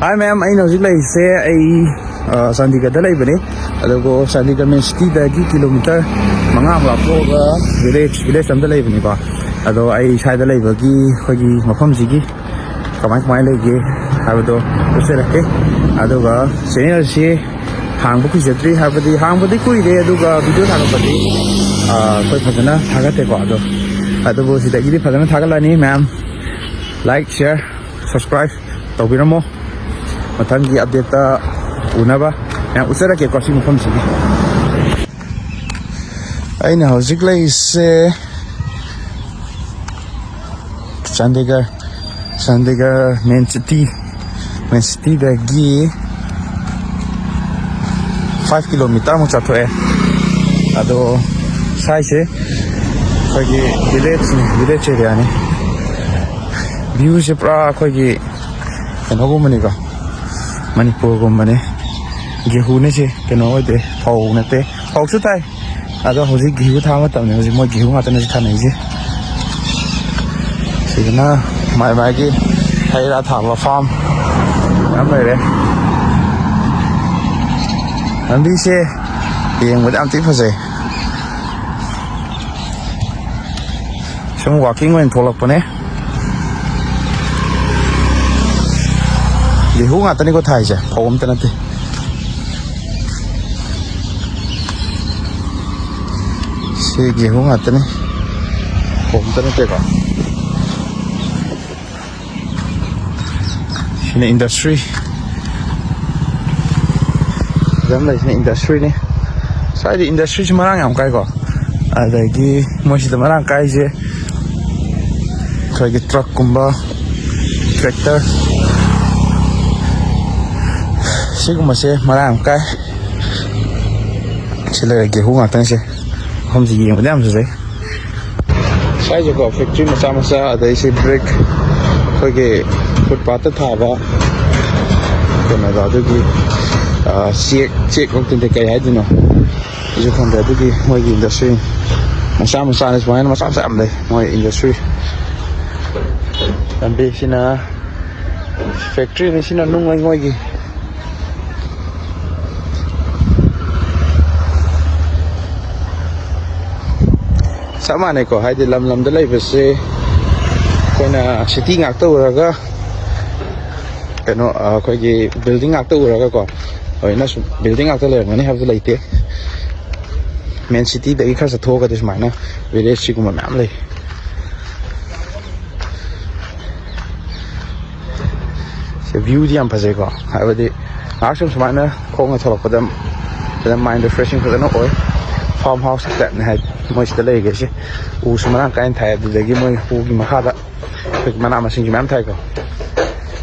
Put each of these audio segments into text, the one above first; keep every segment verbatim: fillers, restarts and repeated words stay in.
Hi ꯃꯌꯥꯝ, ꯑꯩꯅ ꯍꯧꯖꯤꯛ ꯂꯩꯔꯤꯁꯦ ꯑꯩ ꯑ, ꯆꯥꯟꯗꯤꯒꯔꯗ ꯂꯩꯕꯅꯤ꯫ ꯑꯗꯨꯒ ꯆꯥꯟꯗꯤꯒꯔ ꯃꯦꯟ ꯁꯤꯇꯤꯗꯒꯤ ꯀꯤꯂꯣꯃꯤꯇꯔ ꯃꯉꯥꯃꯨꯛ ꯂꯥꯞꯊꯣꯛꯑꯒ ꯚꯤꯂꯦꯖ ꯚꯤꯂꯦꯖ ꯑꯃꯗ ꯂꯩꯕꯅꯤꯀꯣ꯫ ꯑꯗꯣ ꯑꯩ ꯁ꯭ꯋꯥꯏꯗ ꯂꯩꯕꯒꯤ ꯑꯩꯈꯣꯏꯒꯤ ꯃꯐꯝꯁꯤꯒꯤ ꯀꯃꯥꯏ ꯀꯃꯥꯏ ꯂꯩꯒꯦ ꯍꯥꯏꯕꯗꯣ ꯎꯠꯆꯔꯛꯀꯦ꯫ ꯑꯗꯨꯒ ꯆꯦꯅꯦꯜꯁꯤ ꯍꯥꯡꯕ ꯀꯨꯏꯖꯗ꯭ꯔꯤ, ꯍꯥꯏꯕꯗꯤ ꯍꯥꯡꯕꯗꯤ ꯀꯨꯏꯔꯦ, ꯑꯗꯨꯒ ꯚꯤꯗꯤꯑꯣ ꯊꯥꯒꯠꯄꯗꯤ ꯑ, ꯑꯩꯈꯣꯏ ꯐꯖꯅ ꯊꯥꯒꯠꯇꯦꯀꯣ꯫ ꯑꯗꯣ ꯑꯗꯨꯕꯨ ꯁꯤꯗꯒꯤꯗꯤ ꯐꯖꯅ ꯊꯥꯒꯠꯂꯅꯤ ꯃꯌꯥꯝ꯫ Like, share, subscribe ꯇꯧꯕꯤꯔꯝꯃꯣ꯫ ꯃꯊꯪꯒꯤ ꯑꯞꯗꯦꯠꯇ ꯎꯅꯕ ꯃꯌꯥꯝ ꯎꯠꯆꯔꯛꯀꯦꯀꯣ ꯁꯤ ꯃꯐꯝꯁꯤꯒꯤ꯫ ꯑꯩꯅ ꯍꯧꯖꯤꯛ ꯂꯩꯔꯤꯁꯦ ꯆꯥꯟꯗꯤꯒꯔ, ꯆꯥꯟꯗꯤꯒꯔ ꯃꯦꯟ ꯁꯤꯇꯤ, ꯃꯦꯟ ꯁꯤꯇꯤꯗꯒꯤ ꯐꯥꯏꯚ ꯀꯤꯂꯣꯃꯤꯇꯔꯃꯨꯛ ꯆꯠꯊꯣꯛꯑꯦ꯫ ꯑꯗꯣ ꯁ꯭ꯋꯥꯏꯁꯦ ꯑꯩꯈꯣꯏꯒꯤ ꯚꯤꯂꯦꯖꯅꯤ, ꯚꯤꯂꯦꯖ ꯑꯦꯔꯤꯌꯥꯅꯤ꯫ ꯚ꯭ꯌꯨꯁꯦ ꯄꯨꯔꯥ ꯑꯩꯈꯣꯏꯒꯤ ꯀꯩꯅꯣꯒꯨꯝꯕꯅꯤꯀꯣ, ꯃꯅꯤꯄꯨꯔꯒꯨꯝꯕꯅꯤ꯫ ꯒꯦꯍꯨꯅꯤ ꯁꯤ, ꯀꯩꯅꯣ ꯑꯣꯏꯗꯦ, ꯐꯧ ꯅꯠꯇꯦ꯫ ꯐꯧꯁꯨ ꯊꯥꯏ, ꯑꯗꯣ ꯍꯧꯖꯤꯛ ꯒꯦꯍꯨ ꯊꯥꯕ ꯃꯇꯝꯅꯤ꯫ ꯍꯧꯖꯤꯛ ꯃꯣꯏ ꯒꯦꯍꯨ ꯉꯥꯛꯇꯅꯦ ꯍꯧꯖꯤꯛ ꯊꯥꯅꯩꯁꯦ꯫ ꯁꯤꯗꯅ ꯃꯥꯏ ꯃꯥꯏꯒꯤ ꯍꯩ ꯔꯥ ꯊꯥꯕ ꯐꯥꯔꯝ ꯃꯌꯥꯝ ꯂꯩꯔꯦ꯫ ꯂꯝꯕꯤꯁꯦ ꯌꯦꯡꯕꯗ ꯌꯥꯝ ꯊꯤ ꯐꯖꯩ꯫ ꯁꯨꯝ ꯋꯥꯀꯤꯡ ꯑꯣꯏꯅ ꯊꯣꯛꯂꯛꯄꯅꯦ꯫ ꯒꯦꯍꯨ ꯉꯥꯛꯇꯅꯤꯀꯣ ꯊꯥꯏꯁꯦ, ꯐꯧ ꯑꯝꯇ ꯅꯠꯇꯦ꯫ ꯁꯤ ꯒꯦꯍꯨ ꯉꯥꯛꯇꯅꯤ, ꯐꯧ ꯑꯝꯇ ꯅꯠꯇꯦꯀꯣ꯫ ꯁꯤꯅ ꯏꯟꯗꯁꯇ꯭ꯔꯤ꯫ ꯁꯤꯗ ꯑꯃ ꯂꯩꯁꯤꯅ ꯏꯟꯗꯁꯇ꯭ꯔꯤꯅꯤ꯫ ꯁ꯭ꯋꯥꯏꯗ ꯏꯟꯗꯁꯇ꯭ꯔꯤꯁꯤ ꯃꯔꯥꯡ ꯌꯥꯝ ꯀꯥꯏꯀꯣ꯫ ꯑꯗꯒꯤ ꯃꯣꯏꯁꯤꯗ ꯃꯔꯥꯡ ꯀꯥꯏꯁꯦ ꯑꯩꯈꯣꯏꯒꯤ ꯇ꯭ꯔꯛꯀꯨꯝꯕ, ꯇ꯭ꯔꯦꯛꯇꯔ, ꯁꯤꯒꯨꯝꯕꯁꯦ ꯃꯔꯥꯡ ꯌꯥꯝ ꯀꯥꯏ꯫ ꯁꯤ ꯂꯩꯔꯦ ꯒꯦꯍꯨ ꯉꯥꯛꯇꯅꯤ ꯁꯦ꯫ ꯃꯐꯝꯁꯤ ꯌꯦꯡꯕꯗ ꯌꯥꯝ ꯐꯖꯩ꯫ ꯁ꯭ꯋꯥꯏꯁꯦꯀꯣ ꯐꯦꯛꯇ꯭ꯔꯤ ꯃꯆꯥ ꯃꯆꯥ, ꯑꯗꯩ ꯁꯤ ꯕ꯭ꯔꯤꯛ, ꯑꯩꯈꯣꯏꯒꯤ ꯐꯨꯠꯄꯥꯠꯇ ꯊꯥꯕ ꯀꯩꯅꯣꯗꯣ, ꯑꯗꯨꯒꯤ ꯑ, ꯆꯦꯛ ꯆꯦꯛ ꯅꯠꯇꯦ, ꯀꯩ ꯍꯥꯏꯗꯣꯏꯅꯣ, ꯑꯩꯁꯨ ꯈꯪꯗꯦ꯫ ꯑꯗꯨꯒꯤ ꯃꯣꯏꯒꯤ ꯏꯟꯗꯁꯇ꯭ꯔꯤ ꯃꯆꯥ ꯃꯆꯥꯅꯤ, ꯁꯨꯃꯥꯏꯅ ꯃꯆꯥ ꯃꯆꯥ ꯌꯥꯝ ꯂꯩ ꯃꯣꯏ ꯏꯟꯗꯁꯇ꯭ꯔꯤ꯫ ꯂꯝꯕꯤꯁꯤꯅ ꯐꯦꯛꯇ꯭ꯔꯤꯅꯤ ꯁꯤꯅ ꯅꯨꯡ ꯂꯩꯉꯣꯏꯒꯤ꯫ ꯆꯞ ꯃꯥꯟꯅꯩꯀꯣ, ꯍꯥꯏꯗꯤ ꯂꯝ ꯂꯝꯗ ꯂꯩꯕꯁꯦ ꯑꯩꯈꯣꯏꯅ ꯁꯤꯇꯤ ꯉꯥꯛꯇ ꯎꯔꯒ, ꯀꯩꯅꯣ, ꯑꯩꯈꯣꯏꯒꯤ ꯕꯤꯜꯗꯤꯡ ꯉꯥꯛꯇ ꯎꯔꯒꯀꯣ, ꯂꯣꯏꯅ ꯁꯨꯝ ꯕꯤꯜꯗꯤꯡ ꯉꯥꯛꯇ ꯂꯩꯔꯝꯒꯅꯤ ꯍꯥꯏꯕꯗꯨ ꯂꯩꯇꯦ꯫ ꯃꯦꯟ ꯁꯤꯇꯤꯗꯒꯤ ꯈꯔ ꯆꯠꯊꯣꯛꯑꯒꯗꯤ ꯁꯨꯃꯥꯏꯅ ꯚꯤꯂꯦꯖ ꯁꯤꯒꯨꯝꯕ ꯃꯌꯥꯝ ꯂꯩ꯫ ꯁꯤ ꯚ꯭ꯌꯨꯗꯤ ꯌꯥꯝ ꯐꯖꯩꯀꯣ, ꯍꯥꯏꯕꯗꯤ ꯉꯥꯏꯍꯥꯛ ꯁꯨꯝ ꯁꯨꯃꯥꯏꯅ ꯈꯣꯡꯅ ꯊꯣꯛꯂꯛꯄꯗ ꯐꯖꯅ ꯃꯥꯏꯟ ꯔꯤꯐ꯭ꯔꯦꯁꯤꯡ ꯐꯖꯅ ꯑꯣꯏ꯫ ꯐꯥꯔꯝ ꯍꯥꯎꯁ ꯇꯥꯏꯞꯅꯦ ꯍꯥꯏ ꯃꯣꯏ ꯁꯤꯗ ꯂꯩꯔꯤꯈꯩꯁꯦ꯫ ꯎꯁꯨ ꯃꯔꯥꯡ ꯀꯥꯏꯅ ꯊꯥꯏ, ꯑꯗꯨꯗꯒꯤ ꯃꯣꯏ ꯎꯒꯤ ꯃꯈꯥꯗ ꯑꯩꯈꯣꯏꯒꯤ ꯃꯅꯥ ꯃꯁꯤꯡꯁꯨ ꯃꯌꯥꯝ ꯊꯥꯏꯀꯣ꯫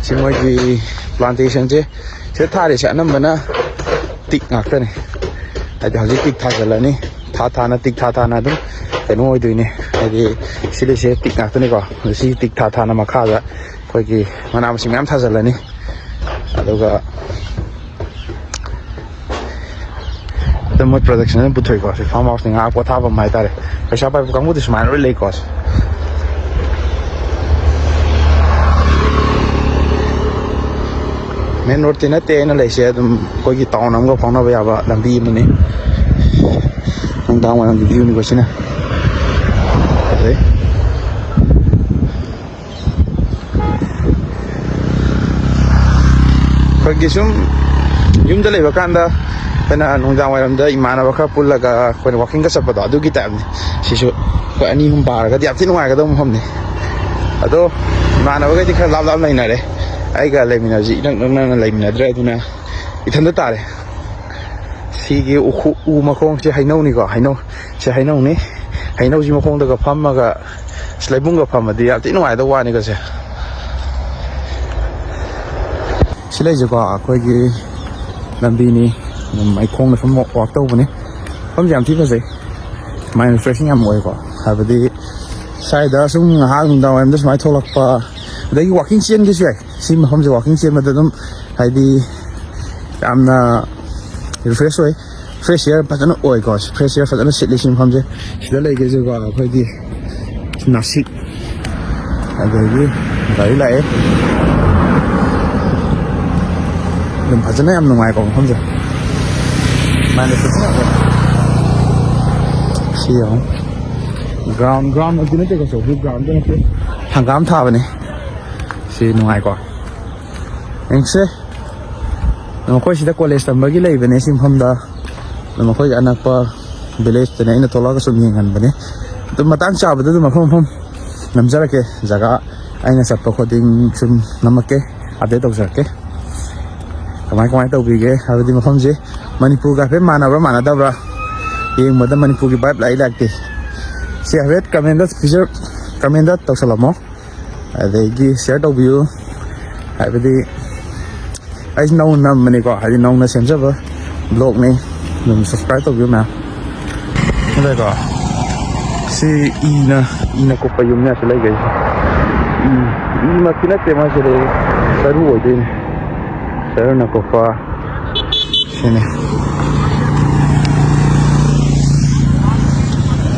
ꯁꯤ ꯃꯣꯏꯒꯤ ꯄ꯭ꯂꯥꯟꯇꯦꯁꯟꯁꯦ ꯁꯤꯗ ꯊꯥꯔꯤꯁꯦ ꯑꯅꯝꯕꯅ ꯇꯤꯛ ꯉꯥꯛꯇꯅꯤ꯫ ꯍꯥꯏꯗꯤ ꯍꯧꯖꯤꯛ ꯇꯤꯛ ꯊꯥꯖꯤꯜꯂꯅꯤ, ꯊꯥ ꯊꯥꯅ, ꯇꯤꯛ ꯊꯥ ꯊꯥꯅ ꯑꯗꯨꯝ ꯀꯩꯅꯣ ꯑꯣꯏꯗꯣꯏꯅꯤ꯫ ꯍꯥꯏꯗꯤ ꯁꯤꯗꯩꯁꯦ ꯇꯤꯛ ꯉꯥꯛꯇꯅꯤꯀꯣ꯫ ꯑꯗꯣ ꯁꯤ ꯇꯤꯛ ꯊꯥ ꯊꯥꯅ ꯃꯈꯥꯗ ꯑꯩꯈꯣꯏꯒꯤ ꯃꯅꯥ ꯃꯁꯤꯡ ꯃꯌꯥꯝ ꯊꯥꯖꯤꯜꯂꯅꯤ꯫ ꯑꯗꯨꯒ ꯑꯗꯨꯝ ꯃꯣꯏ ꯄ꯭ꯔꯗꯛꯁꯟ ꯑꯗꯨꯝ ꯄꯨꯊꯣꯛꯏꯀꯣ꯫ ꯁꯤ ꯐꯥꯔꯝ ꯍꯥꯎꯁꯅꯤ, ꯉꯥꯏꯍꯥꯛ ꯄꯣꯊꯥꯐꯝ ꯍꯥꯏꯇꯥꯔꯦ꯫ ꯄꯩꯁꯥ ꯄꯥꯏꯕ ꯀꯥꯡꯕꯨꯗꯤ ꯁꯨꯃꯥꯏꯅ ꯂꯣꯏ ꯂꯩꯀꯣ꯫ ꯃꯦꯟ ꯔꯣꯗꯇꯤ ꯅꯠꯇꯦ ꯑꯩꯅ ꯂꯩꯁꯦ, ꯑꯗꯨꯝ ꯑꯩꯈꯣꯏꯒꯤ ꯇꯥꯎꯟ ꯑꯃꯒ ꯐꯥꯎꯅꯕ ꯌꯥꯕ ꯂꯝꯕꯤ ꯑꯃꯅꯤ꯫ ꯅꯨꯡꯗꯥꯡ ꯋꯥꯏꯔꯝꯒꯤ ꯚ꯭ꯌꯨꯅꯤꯀꯣ ꯁꯤꯅ꯫ ꯐꯖꯩ꯫ ꯑꯩꯈꯣꯏꯒꯤ ꯁꯨꯝ ꯌꯨꯝꯗ ꯂꯩꯕ ꯀꯥꯟꯗ ꯑꯩꯈꯣꯏꯅ ꯅꯨꯡꯗꯥꯡ ꯋꯥꯏꯔꯝꯗ ꯏꯃꯥꯟꯅꯕ ꯈꯔ ꯄꯨꯜꯂꯒ ꯑꯩꯈꯣꯏꯅ ꯋꯥꯛꯀꯤꯡꯒ ꯆꯠꯄꯗꯣ, ꯑꯗꯨꯒꯤ ꯇꯥꯏꯞꯅꯤ꯫ ꯁꯤꯁꯨ ꯑꯩꯈꯣꯏ ꯑꯅꯤ ꯑꯍꯨꯝ ꯄꯥꯔꯒꯗꯤ ꯌꯥꯝ ꯊꯤ ꯅꯨꯡꯉꯥꯏꯒꯗꯕ ꯃꯐꯝꯅꯤ꯫ ꯑꯗꯣ ꯏꯃꯥꯟꯅꯕꯈꯩꯗꯤ ꯈꯔ ꯂꯥꯞ ꯂꯥꯞ ꯂꯩꯅꯔꯦ꯫ ꯑꯩꯒ ꯂꯩꯃꯤꯟꯅꯕꯁꯤ ꯏꯅꯛ ꯅꯛꯅꯅ ꯂꯩꯃꯤꯟꯅꯗ꯭ꯔꯦ, ꯑꯗꯨꯅ ꯏꯊꯟꯗ ꯇꯥꯔꯦ꯫ ꯁꯤꯒꯤ ꯎꯈꯨ-, ꯎ ꯃꯈꯣꯡꯁꯦ ꯍꯩꯅꯧꯅꯤꯀꯣ, ꯍꯩꯅꯧ꯫ ꯁꯤ ꯍꯩꯅꯧꯅꯤ꯫ ꯍꯩꯅꯧꯁꯤ ꯃꯈꯣꯡꯗꯒ ꯐꯝꯃꯒ, ꯑꯁ, ꯂꯩꯕꯨꯡꯒ ꯐꯝꯃꯗꯤ ꯌꯥꯝ ꯊꯤ ꯅꯨꯡꯉꯥꯏꯗꯧ ꯋꯥꯅꯤꯀꯣ ꯁꯦ꯫ ꯁꯤ ꯂꯩꯁꯦꯀꯣ, ꯑꯩꯈꯣꯏꯒꯤ ꯂꯝꯕꯤꯅꯤ꯫ ꯑꯗꯨꯝ ꯑꯩ ꯈꯣꯡꯅ ꯁꯨꯝ ꯋꯥꯛ ꯇꯧꯕꯅꯤ꯫ ꯃꯐꯝꯁꯦ ꯌꯥꯝ ꯊꯤ ꯐꯖꯩ꯫ ꯃꯥꯏꯟ ꯔꯤꯐ꯭ꯔꯦꯁꯤꯡ ꯌꯥꯝ ꯑꯣꯏꯀꯣ꯫ ꯍꯥꯏꯕꯗꯤ ꯁ꯭ꯋꯥꯏꯗ ꯁꯨꯝ ꯉꯥꯏꯍꯥꯛ ꯅꯨꯡꯗꯥꯡ ꯋꯥꯏꯔꯝꯗ ꯁꯨꯃꯥꯏꯅ ꯊꯣꯛꯂꯛꯄ, ꯑꯗꯒꯤ ꯋꯥꯛꯀꯤꯡ ꯆꯦꯟꯒꯦꯁꯨ ꯌꯥꯏ꯫ ꯁꯤ ꯃꯐꯝꯁꯦ ꯋꯥꯛꯀꯤꯡ ꯆꯦꯟꯕꯗ ꯑꯗꯨꯝ, ꯍꯥꯏꯗꯤ, ꯌꯥꯝꯅ ꯔꯤꯐ꯭ꯔꯦꯁ ꯑꯣꯏ꯫ ꯐ꯭ꯔꯦꯁ ꯏꯌꯥꯔ ꯐꯖꯅ ꯑꯣꯏꯀꯣ꯫ ꯐ꯭ꯔꯦꯁ ꯏꯌꯥꯔ ꯐꯖꯅ ꯁꯤꯠꯂꯤ ꯁꯤ ꯃꯐꯝꯁꯦ꯫ ꯁꯤꯗ ꯂꯩꯒꯦꯁꯦꯀꯣ, ꯑꯩꯈꯣꯏꯒꯤ ꯅꯥꯁꯤꯛ꯫ ꯑꯗꯒꯤ ꯒꯥꯔꯤ ꯂꯥꯛꯑꯦ꯫ ꯑꯗꯨꯝ ꯐꯖꯅ ꯌꯥꯝ ꯅꯨꯡꯉꯥꯏꯀꯣ ꯃꯐꯝꯁꯦ꯫ ꯃꯥꯅꯦ, ꯐꯖꯅ ꯁꯤ ꯌꯦꯡꯉꯣ꯫ ꯒ꯭ꯔꯥꯎꯟ, ꯒ꯭ꯔꯥꯎꯟꯃꯛꯇꯤ ꯅꯠꯇꯦꯀꯣ, ꯆꯧꯀꯤ ꯒ꯭ꯔꯥꯎꯟꯗꯤ ꯅꯠꯇꯦ꯫ ꯍꯪꯒꯥꯝ ꯊꯥꯕꯅꯦ꯫ ꯁꯤ ꯅꯨꯡꯉꯥꯏꯀꯣ꯫ ꯌꯦꯡꯁꯦ꯫ ꯃꯈꯣꯏ ꯁꯤꯗ ꯀꯣꯂꯦꯖ ꯇꯝꯕꯒꯤ ꯂꯩꯕꯅꯦ ꯁꯤ ꯃꯐꯝꯗ꯫ ꯑꯗꯣ ꯃꯈꯣꯏꯒꯤ ꯑꯅꯛꯄ ꯚꯤꯂꯦꯖꯇꯅꯦ ꯑꯩꯅ ꯊꯣꯛꯂꯛꯑꯒ ꯁꯨꯝ ꯌꯦꯡꯍꯟꯕꯅꯦ꯫ ꯑꯗꯨꯝ ꯃꯇꯥꯡ ꯆꯥꯕꯗ ꯑꯗꯨꯝ ꯃꯐꯝ ꯃꯐꯝ ꯅꯝꯖꯔꯛꯀꯦ꯫ ꯖꯒꯥ ꯑꯩꯅ ꯆꯠꯄ ꯈꯨꯗꯤꯡ ꯁꯨꯝ ꯅꯝꯃꯛꯀꯦ, ꯑꯞꯗꯦꯠ ꯇꯧꯖꯔꯛꯀꯦ꯫ ꯀꯃꯥꯏ ꯀꯃꯥꯏ ꯇꯧꯕꯤꯒꯦ ꯍꯥꯏꯕꯗꯤ ꯃꯐꯝꯁꯦ ꯃꯅꯤꯄꯨꯔꯒ ꯍꯥꯏꯐꯦꯠ ꯃꯥꯟꯅꯕ꯭ꯔꯥ ꯃꯥꯟꯅꯗꯕ꯭ꯔꯥ ꯌꯦꯡꯕꯗ ꯃꯅꯤꯄꯨꯔꯒꯤ ꯚꯥꯏꯕ ꯂꯥꯛꯏ ꯂꯥꯛꯇꯦ꯫ ꯁꯤ ꯍꯥꯏꯐꯦꯠ ꯀꯃꯦꯟꯗ ꯄꯤꯖ-, ꯀꯃꯦꯟꯗ ꯇꯧꯁꯜꯂꯝꯃꯣ꯫ ꯑꯗꯒꯤ ꯁꯤꯌꯔ ꯇꯧꯕꯤꯌꯨ꯫ ꯍꯥꯏꯕꯗꯤ ꯑꯩꯁꯦ ꯅꯧꯅ ꯅꯝꯕꯅꯤꯀꯣ, ꯍꯥꯏꯗꯤ ꯅꯧꯅ ꯁꯦꯝꯖꯕ ꯕ꯭ꯂꯣꯒꯅꯤ꯫ ꯑꯗꯨꯝ ꯁꯕꯁꯀ꯭ꯔꯥꯏꯕ ꯇꯧꯕꯤꯌꯨ ꯃꯌꯥꯝ꯫ ꯑꯗꯨꯒ ꯁꯤ ꯏꯅ, ꯏꯅ ꯀꯨꯞꯄ ꯌꯨꯝꯅꯦ ꯑꯁꯤ ꯂꯩꯈꯩꯁꯦ꯫ ꯏ, ꯏꯃꯛꯇꯤ ꯅꯠꯇꯦ ꯃꯥꯁꯦ, ꯂꯩ ꯆꯔꯨ ꯑꯣꯏꯗꯣꯏꯅꯦ꯫ ꯆꯔꯨꯅ ꯀꯨꯞꯄ ꯁꯤꯅꯤ꯫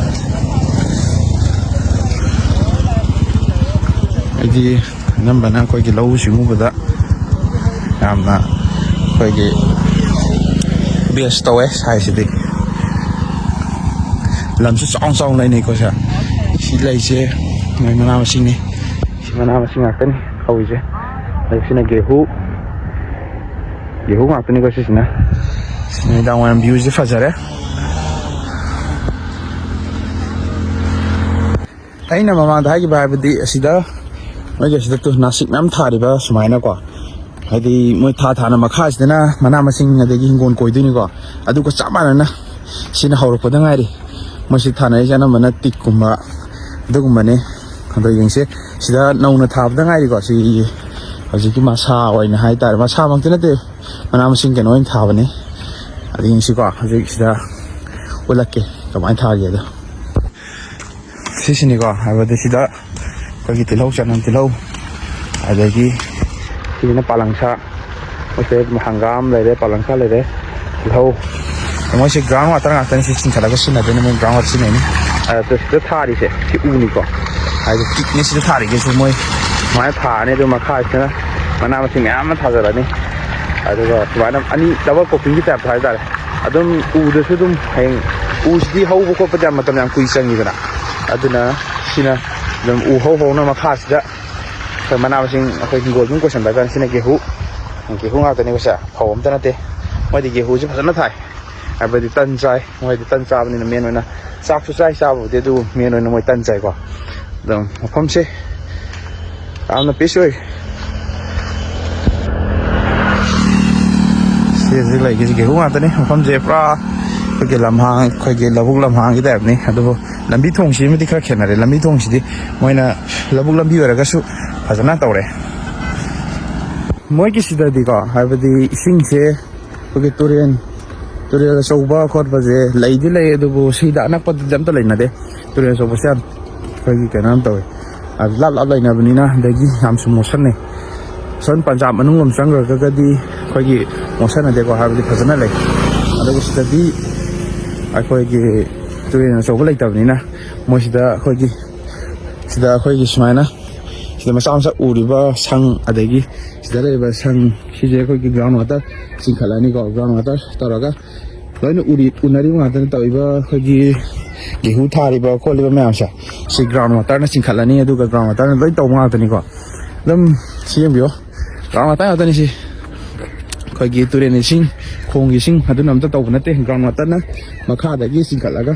ꯍꯥꯏꯗꯤ ꯑꯅꯝꯕꯅ ꯑꯩꯈꯣꯏꯒꯤ ꯂꯧꯎ ꯁꯤꯡꯎꯕꯗ ꯌꯥꯝꯅ ꯑꯩꯈꯣꯏꯒꯤ ꯕꯦꯁ ꯇꯧꯋꯦ ꯁ꯭ꯋꯥꯏꯁꯤꯗꯤ꯫ ꯂꯝꯁꯨ ꯆꯥꯎꯅ ꯆꯥꯎꯅ ꯂꯩꯅꯩꯀꯣ ꯁꯦ꯫ ꯁꯤ ꯂꯩꯁꯦ ꯃꯣꯏ ꯃꯅꯥ ꯃꯁꯤꯡꯅꯤ꯫ ꯁꯤ ꯃꯅꯥ ꯃꯁꯤꯡ ꯉꯥꯛꯇꯅꯤ ꯍꯧꯔꯤꯁꯦ꯫ ꯑꯗꯩ ꯁꯤꯅ ꯒꯦꯍꯨ, ꯒꯦꯍꯨ ꯉꯥꯛꯇꯅꯤꯀꯣ ꯁꯤꯁꯤꯅ꯫ ꯅꯨꯃꯤꯗꯥꯡ ꯋꯥꯏꯔꯝ ꯚ꯭ꯌꯨꯁꯦ ꯐꯖꯔꯦ꯫ ꯑꯩꯅ ꯃꯃꯥꯡꯗ ꯍꯥꯏꯈꯤꯕ ꯍꯥꯏꯕꯗꯤ ꯑꯁꯤꯗ ꯃꯣꯏꯒꯤ ꯑꯁꯤꯗ ꯇꯨ ꯅꯥꯁꯤꯛ ꯃꯌꯥꯝ ꯊꯥꯔꯤꯕ ꯁꯨꯃꯥꯏꯅꯀꯣ, ꯍꯥꯏꯗꯤ ꯃꯣꯏ ꯊꯥ ꯊꯥꯅ ꯃꯈꯥꯁꯤꯗꯅ ꯃꯅꯥ ꯃꯁꯤꯡ ꯑꯗꯒꯤ ꯍꯤꯡꯒꯣꯜ ꯀꯣꯏꯗꯣꯏꯅꯤꯀꯣ꯫ ꯑꯗꯨꯒ ꯆꯞ ꯃꯥꯟꯅꯅ ꯁꯤꯅ ꯍꯧꯔꯛꯄꯗ ꯉꯥꯏꯔꯤ꯫ ꯃꯣꯏꯁꯤ ꯊꯥꯅꯔꯤꯁꯦ ꯑꯅꯝꯕꯅ ꯇꯤꯛꯀꯨꯝꯕ ꯑꯗꯨꯒꯨꯝꯕꯅꯦ꯫ ꯑꯗꯣ ꯌꯦꯡꯁꯦ, ꯁꯤꯗ ꯅꯧꯅ ꯊꯥꯕꯗ ꯉꯥꯏꯔꯤꯀꯣ꯫ ꯁꯤ ꯍꯧꯖꯤꯛꯀꯤ ꯃꯁꯥ ꯑꯣꯏꯅ ꯍꯥꯏꯇꯥꯔꯦ, ꯃꯁꯥꯃꯛꯇꯤ ꯅꯠꯇꯦ, ꯃꯅꯥ ꯃꯁꯤꯡ ꯀꯩꯅꯣ ꯑꯣꯏꯅ ꯊꯥꯕꯅꯤ꯫ ꯑꯗꯨ ꯌꯦꯡꯁꯤꯀꯣ, ꯍꯧꯖꯤꯛ ꯁꯤꯗ ꯎꯠꯂꯛꯀꯦ ꯀꯃꯥꯏꯅ ꯊꯥꯒꯦꯗꯣ꯫ ꯁꯤꯁꯤꯅꯤꯀꯣ, ꯍꯥꯏꯕꯗꯤ ꯁꯤꯗ ꯑꯩꯈꯣꯏꯒꯤ ꯇꯤꯜꯍꯧ, ꯆꯅꯝ, ꯇꯤꯜꯍꯧ, ꯑꯗꯒꯤ ꯁꯤꯁꯤꯅ ꯄꯥꯂꯪꯁꯥ, ꯃꯣꯏꯁꯦ ꯍꯪꯒꯥꯝ ꯂꯩꯔꯦ, ꯄꯥꯂꯪꯁꯥ ꯂꯩꯔꯦ, ꯇꯤꯜꯍꯧ꯫ ꯃꯣꯏꯁꯦ ꯒ꯭ꯔꯥꯎꯟ ꯋꯥꯇꯔ ꯉꯥꯛꯇꯅꯤ ꯁꯤ ꯆꯤꯡꯈꯠꯂꯒ ꯁꯤꯖꯤꯟꯅꯗꯣꯏꯅꯤ, ꯃꯣꯏ ꯒ꯭ꯔꯥꯎꯟ ꯋꯥꯇꯔ ꯁꯤꯖꯤꯟꯅꯩꯅꯤ꯫ ꯑꯗ ꯁꯤꯗ ꯊꯥꯔꯤꯁꯦ ꯁꯤ ꯎꯅꯤꯀꯣ, ꯍꯥꯏꯗꯤ ꯇꯤꯛꯅꯦ ꯁꯤꯗ ꯊꯥꯔꯤꯁꯦ꯫ ꯁꯤ ꯃꯣꯏ ꯁꯨꯃꯥꯏꯅ ꯊꯥꯔꯅꯤ, ꯑꯗꯨ ꯃꯈꯥꯁꯤꯗꯅ ꯃꯅꯥ ꯃꯁꯤꯡ ꯃꯌꯥꯝ ꯑꯃ ꯊꯥꯖꯔꯅꯤ꯫ ꯑꯗꯨꯒ ꯁꯨꯃꯥꯏꯅ ꯑꯅꯤ ꯗꯕꯜ ꯀꯣꯄꯤꯡꯒꯤ ꯇꯥꯏꯞꯇ ꯍꯥꯏꯇꯥꯔꯦ꯫ ꯑꯗꯨꯝ ꯎꯗꯁꯨ ꯑꯗꯨꯝ ꯍꯌꯦꯡ ꯎꯁꯤꯗꯤ ꯍꯧꯕ ꯈꯣꯠꯄꯗ ꯌꯥꯝ ꯃꯇꯝ ꯌꯥꯝ ꯀꯨꯏ ꯆꯪꯉꯤꯗꯅ, ꯑꯗꯨꯅ ꯁꯤꯅ ꯑꯗꯨꯝ ꯎ ꯍꯧ ꯍꯧꯅ ꯃꯈꯥꯁꯤꯗ ꯑꯩꯈꯣꯏ ꯃꯅꯥ ꯃꯁꯤꯡ ꯑꯩꯈꯣꯏ ꯍꯤꯡꯒꯣꯜ ꯑꯗꯨꯝ ꯀꯣꯏꯁꯟꯕ ꯍꯥꯏꯇꯥꯔꯦ꯫ ꯁꯤꯅ ꯒꯦꯍꯨ, ꯒꯦꯍꯨ ꯉꯥꯛꯇꯅꯦꯕꯁꯦ, ꯐꯧ ꯑꯝꯇ ꯅꯠꯇꯦ꯫ ꯃꯣꯏꯗꯤ ꯒꯦꯍꯨꯁꯦ ꯐꯖꯅ ꯊꯥꯏ, ꯍꯥꯏꯕꯗꯤ ꯇꯟ ꯆꯥꯏ, ꯃꯣꯏꯗꯤ ꯇꯟ ꯆꯥꯕꯅꯤꯅ ꯃꯦꯟ ꯑꯣꯏꯅ ꯆꯥꯛꯁꯨ ꯆꯥꯏ ꯆꯥꯕꯕꯨꯗꯤ, ꯑꯗꯨꯕꯨ ꯃꯦꯟ ꯑꯣꯏꯅ ꯃꯣꯏ ꯇꯟ ꯆꯥꯏꯀꯣ꯫ ꯑꯗꯨꯝ ꯃꯐꯝꯁꯦ ꯌꯥꯝꯅ ꯄꯤꯁ ꯑꯣꯏ꯫ ꯁꯤ ꯍꯧꯖꯤꯛ ꯂꯩꯒꯤꯁꯤ ꯒꯦꯍꯨ ꯉꯥꯛꯇꯅꯤ꯫ ꯃꯐꯝꯁꯦ ꯄꯨꯔꯥ ꯑꯩꯈꯣꯏꯒꯤ ꯂꯝꯍꯥꯡ, ꯑꯩꯈꯣꯏꯒꯤ ꯂꯧꯕꯨꯛ ꯂꯝꯍꯥꯡꯒꯤ ꯇꯥꯏꯞꯅꯤ꯫ ꯑꯗꯨꯕꯨ ꯂꯝꯕꯤ ꯊꯣꯡꯁꯤꯃꯗꯤ ꯈꯔ ꯈꯦꯠꯅꯔꯦ꯫ ꯂꯝꯕꯤ ꯊꯣꯡꯁꯤꯗꯤ ꯃꯣꯏꯅ ꯂꯧꯕꯨꯛ ꯂꯝꯕꯤ ꯑꯣꯏꯔꯒꯁꯨ ꯐꯖꯅ ꯇꯧꯔꯦ꯫ ꯃꯣꯏꯒꯤꯁꯤꯗꯗꯤꯀꯣ, ꯍꯥꯏꯕꯗꯤ ꯏꯁꯤꯡꯁꯦ ꯑꯩꯈꯣꯏꯒꯤ ꯇꯨꯔꯦꯟ, ꯇꯨꯔꯦꯜ ꯑꯆꯧꯕ ꯈꯣꯠꯄꯁꯦ ꯂꯩꯗꯤ ꯂꯩ, ꯑꯗꯨꯕꯨ ꯁꯤꯗ ꯑꯅꯛꯄꯗꯗꯤ ꯑꯝꯇ ꯂꯩꯅꯗꯦ꯫ ꯇꯨꯔꯦꯜ ꯑꯆꯧꯕꯁꯦ ꯌꯥꯝ ꯑꯩꯈꯣꯏꯒꯤ ꯀꯩꯅꯣ ꯌꯥꯝ ꯇꯧꯋꯦ꯫ ꯂꯥꯞ ꯂꯥꯞ ꯂꯩꯅꯕꯅꯤꯅ, ꯑꯗꯒꯤ ꯌꯥꯝꯁꯨ ꯃꯣꯠꯁꯟꯅꯩ꯫ ꯁꯣꯝ ꯄꯟꯖꯥꯕ ꯃꯅꯨꯡ ꯂꯣꯝ ꯆꯪꯈ꯭ꯔꯒꯗꯤ ꯑꯩꯈꯣꯏꯒꯤ ꯃꯣꯠꯁꯟꯅꯗꯦꯀꯣ, ꯍꯥꯏꯕꯗꯤ ꯐꯖꯅ ꯂꯩ꯫ ꯑꯗꯨꯕꯨ ꯁꯤꯗꯗꯤ ꯑꯩꯈꯣꯏꯒꯤ ꯇꯨꯔꯦꯜ ꯑꯆꯧꯕ ꯂꯩꯇꯕꯅꯤꯅ, ꯃꯣꯏꯁꯤꯗ ꯑꯩꯈꯣꯏꯒꯤ, ꯁꯤꯗ ꯑꯩꯈꯣꯏꯒꯤ ꯁꯨꯃꯥꯏꯅ ꯁꯤꯗ ꯃꯆꯥ ꯃꯆꯥ ꯎꯔꯤꯕ ꯁꯪ, ꯑꯗꯒꯤ ꯁꯤꯗ ꯂꯩꯔꯤꯕ ꯁꯪ, ꯁꯤꯁꯦ ꯑꯩꯈꯣꯏꯒꯤ ꯒ꯭ꯔꯥꯎꯟ ꯋꯥꯇꯔ ꯆꯤꯡꯈꯠꯂꯅꯤꯀꯣ꯫ ꯒ꯭ꯔꯥꯎꯟ ꯋꯥꯇꯔ ꯇꯧꯔꯒ ꯂꯣꯏꯅ ꯎꯔꯤ, ꯎꯅꯔꯤꯕ ꯉꯥꯛꯇꯅꯤ ꯇꯧꯔꯤꯕ ꯑꯩꯈꯣꯏꯒꯤ ꯒꯦꯍꯨ ꯊꯥꯔꯤꯕ ꯈꯣꯠꯂꯤꯕ ꯃꯌꯥꯝꯁꯦ꯫ ꯁꯤ ꯒ꯭ꯔꯥꯎꯟ ꯋꯥꯇꯔꯅ ꯆꯤꯡꯈꯠꯂꯅꯤ, ꯑꯗꯨꯒ ꯒ꯭ꯔꯥꯎꯟ ꯋꯥꯇꯔꯅ ꯂꯣꯏ ꯇꯧꯕ ꯉꯥꯛꯇꯅꯤꯀꯣ꯫ ꯑꯗꯨꯝ ꯁꯤ ꯌꯦꯡꯕꯤꯌꯣ, ꯒ꯭ꯔꯥꯎꯟ ꯋꯥꯇꯔ ꯉꯥꯛꯇꯅꯤ ꯁꯤ꯫ ꯑꯩꯈꯣꯏꯒꯤ ꯇꯨꯔꯦꯟ ꯏꯁꯤꯡ, ꯈꯣꯡꯒꯤ ꯏꯁꯤꯡ ꯑꯗꯨꯅ ꯑꯝꯇ ꯇꯧꯕ ꯅꯠꯇꯦ꯫ ꯒ꯭ꯔꯥꯎꯟ ꯋꯥꯇꯔꯅ ꯃꯈꯥꯗꯒꯤ ꯆꯤꯡꯈꯠꯂꯒ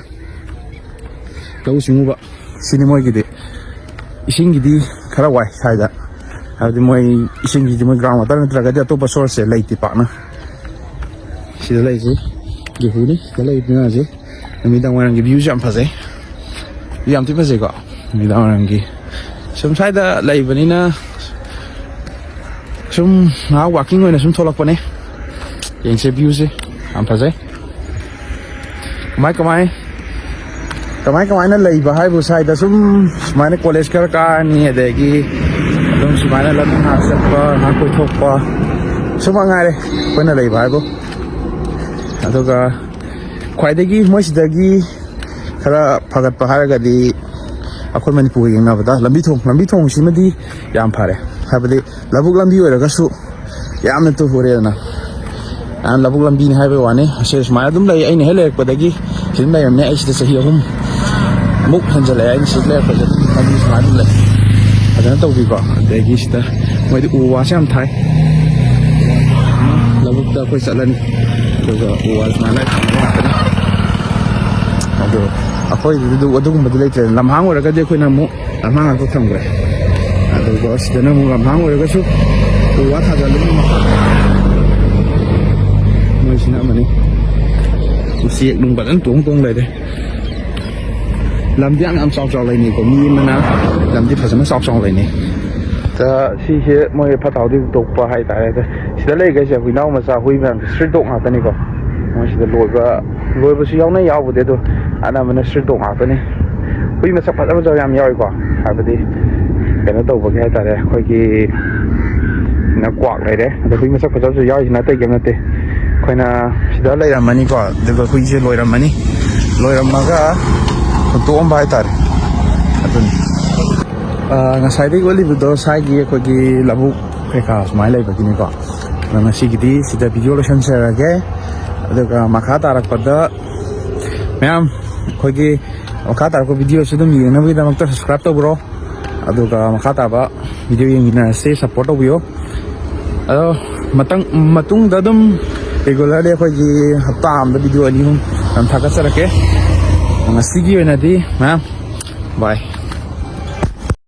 ꯂꯧꯎ ꯁꯤꯡꯎꯕ꯫ ꯁꯤꯅꯤ ꯃꯣꯏꯒꯤꯗꯤ꯫ ꯏꯁꯤꯡꯒꯤꯗꯤ ꯈꯔ ꯋꯥꯏ ꯁ꯭ꯋꯥꯏꯗ, ꯍꯥꯏꯕꯗꯤ ꯃꯣꯏ ꯏꯁꯤꯡꯒꯤꯗꯤ ꯃꯣꯏ ꯒ꯭ꯔꯥꯎꯟ ꯋꯥꯇꯔ ꯅꯠꯇ꯭ꯔꯒꯗꯤ ꯑꯇꯣꯞꯄ ꯁꯣꯔꯁꯁꯦ ꯂꯩꯇꯦ ꯄꯥꯛꯅ꯫ ꯁꯤꯗ ꯂꯩꯔꯤꯁꯤ ꯒꯦꯍꯨꯅꯤ, ꯁꯤꯗ ꯂꯩꯔꯤꯕ ꯃꯌꯥꯝꯁꯦ꯫ ꯅꯨꯃꯤꯗꯥꯡ ꯋꯥꯏꯔꯝꯒꯤ ꯚ꯭ꯌꯨꯁꯦ ꯌꯥꯝ ꯐꯖꯩ, ꯌꯥꯝ ꯊꯤ ꯐꯖꯩꯀꯣ ꯅꯨꯃꯤꯗꯥꯡ ꯋꯥꯏꯔꯝꯒꯤ꯫ ꯁꯨꯝ ꯁ꯭ꯋꯥꯏꯗ ꯂꯩꯕꯅꯤꯅ ꯁꯨꯝ ꯉꯥꯏꯍꯥꯛ ꯋꯥꯀꯤꯡ ꯑꯣꯏꯅ ꯁꯨꯝ ꯊꯣꯛꯂꯛꯄꯅꯦ꯫ ꯌꯦꯡꯁꯦ, ꯚ꯭ꯌꯨꯁꯦ ꯌꯥꯝ ꯐꯖꯩ꯫ ꯀꯃꯥꯏ ꯀꯃꯥꯏ, ꯀꯃꯥꯏ ꯀꯃꯥꯏꯅ ꯂꯩꯕ ꯍꯥꯏꯕꯨ, ꯁ꯭ꯋꯥꯏꯗ ꯁꯨꯝ ꯁꯨꯃꯥꯏꯅ ꯀꯣꯂꯦꯖ ꯈꯔ ꯀꯥꯔꯅꯤ, ꯑꯗꯒꯤ ꯑꯗꯨꯝ ꯁꯨꯃꯥꯏꯅ ꯂꯝ ꯉꯥꯏꯍꯥꯛ ꯆꯠꯄ, ꯉꯥꯏꯍꯥꯛ ꯀꯣꯏꯊꯣꯛꯄ, ꯁꯨꯝ ꯃꯉꯥꯏꯔꯦ ꯑꯩꯈꯣꯏꯅ ꯂꯩꯕ ꯍꯥꯏꯕꯨ꯫ ꯑꯗꯨꯒ ꯈ꯭ꯋꯥꯏꯗꯒꯤ ꯃꯣꯏꯁꯤꯗꯒꯤ ꯈꯔ ꯐꯒꯠꯄ ꯍꯥꯏꯔꯒꯗꯤ, ꯑꯩꯈꯣꯏ ꯃꯅꯤꯄꯨꯔꯒ ꯌꯦꯡꯅꯕꯗ ꯂꯝꯕꯤ ꯊꯣꯡ, ꯂꯝꯕꯤ ꯊꯣꯡꯁꯤꯃꯗꯤ ꯌꯥꯝ ꯐꯔꯦ꯫ ꯍꯥꯏꯕꯗꯤ ꯂꯧꯕꯨꯛ ꯂꯝꯕꯤ ꯑꯣꯏꯔꯒꯁꯨ ꯌꯥꯝꯅ ꯇꯨꯍꯨꯔꯦꯗꯅ꯫ ꯂꯧꯕꯨꯛ ꯂꯝꯕꯤꯅꯤ ꯍꯥꯏꯕꯩ ꯋꯥꯅꯤ꯫ ꯑꯁꯤ ꯁꯨꯃꯥꯏꯅ ꯑꯗꯨꯝ ꯂꯩ꯫ ꯑꯩꯅ ꯍꯦꯛ ꯂꯩꯔꯛꯄꯗꯒꯤ ꯁꯤ ꯑꯗꯨꯝ ꯂꯩꯔꯝꯃꯦ꯫ ꯑꯩ ꯁꯤꯗ ꯆꯍꯤ ꯑꯍꯨꯝ ꯃꯨꯛ ꯍꯦꯟꯖꯜꯂꯛꯑꯦ꯫ ꯑꯩꯅ ꯁꯤꯗ ꯂꯩꯔꯛꯄꯁꯦ ꯑꯗꯨꯝ ꯂꯝꯕꯤ ꯁꯨꯃꯥꯏꯅ ꯑꯗꯨꯝ ꯂꯩ꯫ ꯐꯖꯅ ꯇꯧꯕꯤꯀꯣ꯫ ꯑꯗꯒꯤ ꯁꯤꯗ ꯃꯣꯏꯗꯤ ꯎ ꯋꯥꯁꯦ ꯌꯥꯝ ꯊꯥꯏ꯫ ꯂꯧꯕꯨꯛꯇ ꯑꯩꯈꯣꯏ ꯆꯠꯂꯅꯤ꯫ ꯑꯗꯨꯒ ꯎ ꯋꯥ ꯁꯨꯃꯥꯏꯅ ꯊꯥꯅꯕ ꯉꯥꯛꯇꯅꯤ꯫ ꯑꯗꯣ ꯑꯩꯈꯣꯏꯗꯤ ꯑꯗꯨ-, ꯑꯗꯨꯒꯨꯝꯕꯗꯤ ꯂꯩꯇ꯭ꯔꯦ꯫ ꯂꯝꯍꯥꯡ ꯑꯣꯏꯔꯒꯗꯤ ꯑꯩꯈꯣꯏꯅ ꯑꯃꯨꯛ ꯂꯝꯍꯥꯡ ꯉꯥꯛꯇ ꯊꯝꯈ꯭ꯔꯦ꯫ ꯑꯗꯨꯒ ꯁꯤꯗꯅ ꯑꯃꯨꯛ ꯂꯝꯍꯥꯡ ꯑꯣꯏꯔꯒꯁꯨ ꯎ ꯋꯥ ꯊꯥꯖꯜꯂꯅꯤ꯫ ꯃꯣꯏꯁꯤꯅ ꯑꯃꯅꯤ꯫ ꯎꯆꯦꯛ ꯅꯨꯡ ꯐꯖꯅ ꯇꯣꯡ ꯇꯣꯡ ꯂꯩꯔꯦ꯫ ꯂꯝꯗꯤ ꯌꯥꯝ ꯌꯥꯝ ꯆꯥꯎ ꯆꯥꯎ ꯂꯩꯅꯩꯀꯣ꯫ ꯃꯤ ꯑꯃꯅ ꯂꯝꯗꯤ ꯐꯖꯅ ꯆꯥꯎ ꯆꯥꯎ ꯂꯩꯅꯩ꯫ ꯁꯤꯁꯦ ꯃꯣꯏ ꯐꯠꯇ ꯍꯥꯎꯗꯤ ꯍꯨꯟꯗꯣꯛꯄ ꯍꯥꯏꯇꯥꯔꯦ꯫ ꯑꯗ ꯁꯤꯗ ꯂꯩꯈꯩꯁꯦ ꯍꯨꯏꯅꯥꯎ ꯃꯆꯥ, ꯍꯨꯏ ꯃꯌꯥꯝꯁꯦ street dog ꯉꯥꯛꯇꯅꯤꯀꯣ꯫ ꯃꯣꯏ ꯁꯤꯗ ꯂꯣꯏꯕ, ꯂꯣꯏꯕꯁꯨ ꯌꯥꯎꯅ ꯌꯥꯎꯕꯗꯤ, ꯑꯗꯣ ꯑꯅꯝꯕꯅ street dog ꯉꯥꯛꯇꯅꯤ꯫ ꯍꯨꯏ ꯃꯁꯛ ꯐꯖ ꯐꯖꯕ ꯌꯥꯝ ꯌꯥꯎꯏꯀꯣ꯫ ꯍꯥꯏꯕꯗꯤ ꯀꯩꯅꯣ ꯇꯧꯕꯒꯤ ꯍꯥꯏꯇꯥꯔꯦ, ꯑꯩꯈꯣꯏꯒꯤ ꯅ ꯀ꯭ꯋꯥꯛ ꯂꯩꯔꯦ꯫ ꯑꯗꯣ ꯍꯨꯏ ꯃꯁꯛ ꯐꯖꯕꯁꯨ ꯌꯥꯎꯔꯤꯁꯤꯅ ꯑꯇꯩ ꯀꯩꯝ ꯅꯠꯇꯦ꯫ ꯑꯩꯈꯣꯏꯅ ꯁꯤꯗ ꯂꯩꯔꯝꯃꯅꯤꯀꯣ, ꯑꯗꯨꯒ ꯍꯨꯏꯁꯦ ꯂꯣꯏꯔꯝꯃꯅꯤ꯫ ꯂꯣꯏꯔꯝꯃꯒ ꯍꯨꯟꯇꯣꯛꯑꯝꯕ ꯍꯥꯏꯇꯥꯔꯦ꯫ ꯑꯗꯨꯅꯤ꯫ ꯑ, ꯉꯁꯥꯏꯗꯒꯤ ꯎꯠꯂꯤꯕꯗꯣ ꯁ꯭ꯋꯥꯏꯒꯤ ꯑꯩꯈꯣꯏꯒꯤ ꯂꯧꯕꯨꯛ ꯀꯩꯀꯥ ꯁꯨꯃꯥꯏꯅ ꯂꯩꯕꯒꯤꯅꯤꯀꯣ꯫ ꯑꯗꯣ ꯉꯁꯤꯒꯤꯗꯤ ꯁꯤꯗ video ꯂꯣꯏꯁꯟꯖꯔꯒꯦ꯫ ꯑꯗꯨꯒ ꯃꯈꯥ ꯇꯥꯔꯛꯄꯗ ꯃꯌꯥꯝ ꯑꯩꯈꯣꯏꯒꯤ ꯃꯈꯥ ꯇꯥꯔꯛꯄ videoꯁꯨ ꯑꯗꯨꯝ ꯌꯦꯡꯅꯕꯒꯤꯗꯃꯛꯇ subscribe ꯇꯧꯕꯤꯔꯣ꯫ ꯑꯗꯨꯒ ꯃꯈꯥ ꯇꯥꯕ video ꯌꯦꯡꯃꯤꯟꯅꯔꯁꯤ, support ꯇꯧꯕꯤꯌꯣ꯫ ꯑꯗꯣ ꯃꯇꯪ-, ꯃꯇꯨꯡꯗ ꯑꯗꯨꯝ regularly ꯑꯩꯈꯣꯏꯒꯤ ꯍꯞꯇꯥ ꯑꯃꯗ video ꯑꯅꯤ ꯑꯍꯨꯝ ꯑꯗꯨꯝ ꯊꯥꯒꯠꯆꯔꯛꯀꯦ꯫ ꯉꯁꯤꯒꯤ ꯑꯣꯏꯅꯗꯤ ꯃꯌꯥꯝ bye꯫